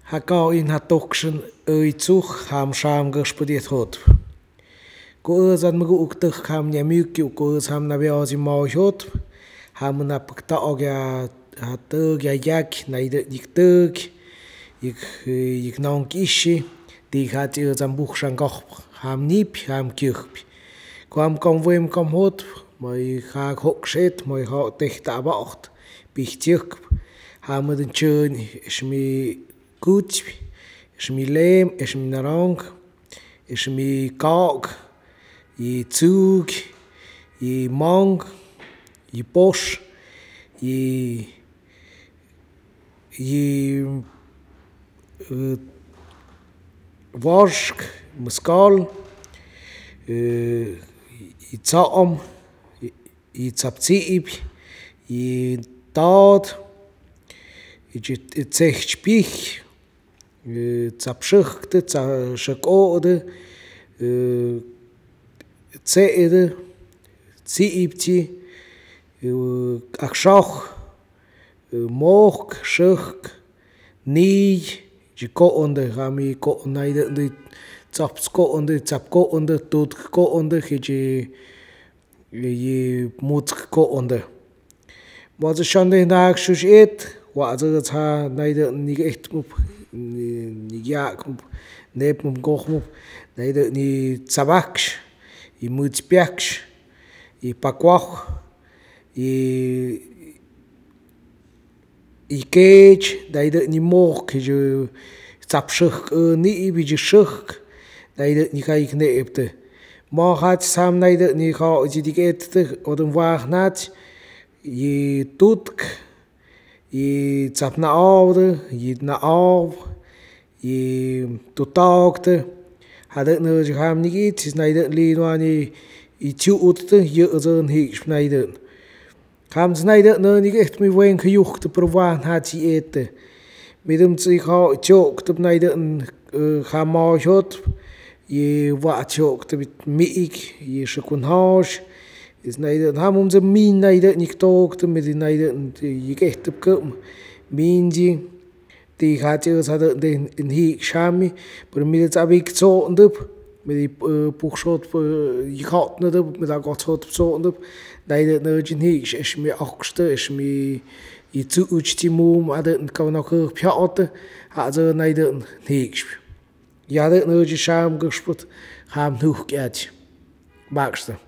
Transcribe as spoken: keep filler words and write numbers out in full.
Hakain ha toksen ojtsuh, ham sam gusbadit hotb. Ko ojat magu'gtahk ham niamiukki, ko ojat ham nabiasin maohotb. Ham napkta ogia ha tog ya yak, naida niktig, ik, ik nong kishi, di ha ti ojat buhsan gohp, ham nip, ham kiuhpi. Ko ham kom wem kom hotb, moi ha hokset, moi ha tehta abaht, pihtiuk, ham den chun, is mi kutbi, is mi lem, is mi narong, is mi kak, i tsug, i mang, i pos, i, i, eh, varsk, meskal, eh, i tsaom, i, i tsaptsiib, i taod, i tsi-, i tsehkpih, eh, tsapsihkte, tsa-, sihkohte, eh, tsehte, tsiibti, eh, aksok, eh, mohk, sihk, niij, i kohonte, ham i kohon naida, di tsapskohonte, tsapkohonte, tutkkohonte, i tsi i mutskohonte. Motsosonte nahk sus et, wa tsa tsa naida nik ehtmop, ni, nik yakmop, nepmop, kohmop, naida ni tsabaks, i mutspiaks, i pakwak, i, i keech, naida ni mohk, i tsapsihk, eh, ni ibi i sihk, naida ni kaik neepte. Mo hats ham naida ni ka i dik ette, oden wah nats, i tutk, i tsapnaovde, i naov, i tutaokte. Hadetne i ham nik its, naida linoan i, i tsu utte, i ozon hiks naida. Ham tsi naida no nik ehtmi wen ka juhkte, pero wah nats i ette. Midem tsi ka tsoktep naida, eh, ham maohotb, i wa tsoktep miik, i sihk un hos. Is naida, ham um tsi min naida nik toktep, midi naida, i kehtep kem, min di. Di ha tsi ojat den, den hiks hami, pero midi tsabik tsotndep, midi, eh, puhsotp, eh, i hotnedep, midi akotsotp tsotndep, naida no i hiks, is mi okste, is mi i tsu uts ti mum, aden ka no ka piote, ha tsi naida hiks. Ja aden no i sam gusbad, ham nuhkiat. Bakste.